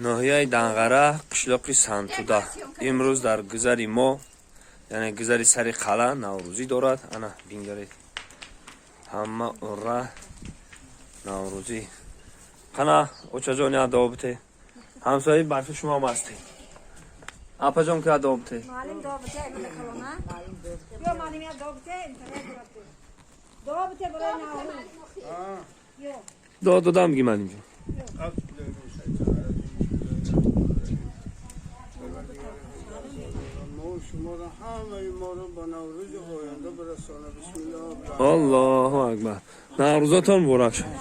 Ноҳияи Данғара, қишлоқи Сантуда. Имрӯз дар гузари мо, яъне гузари сари қалъа, наврӯзӣ дорад. Ана, бингаред, ҳама ура наврӯзӣ. Қана, очаҷон, я дуо бите. Ҳамсояи барфи шумо ҳам ҳастем. Апаҷон, ки дуо бите. Маълим, дуо бите, калона. Ё маълим, я дуо бите, дуо бите барои наврӯз. Ё. Дуо додам ги, маълимҷон. Шуморо, ҳамаи моро ба Наврӯзи оянда бирасона. Бисмиллоҳ. Аллоҳу акбар! Наврӯзотон муборак шавад.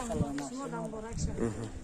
Шумо муборак шавад.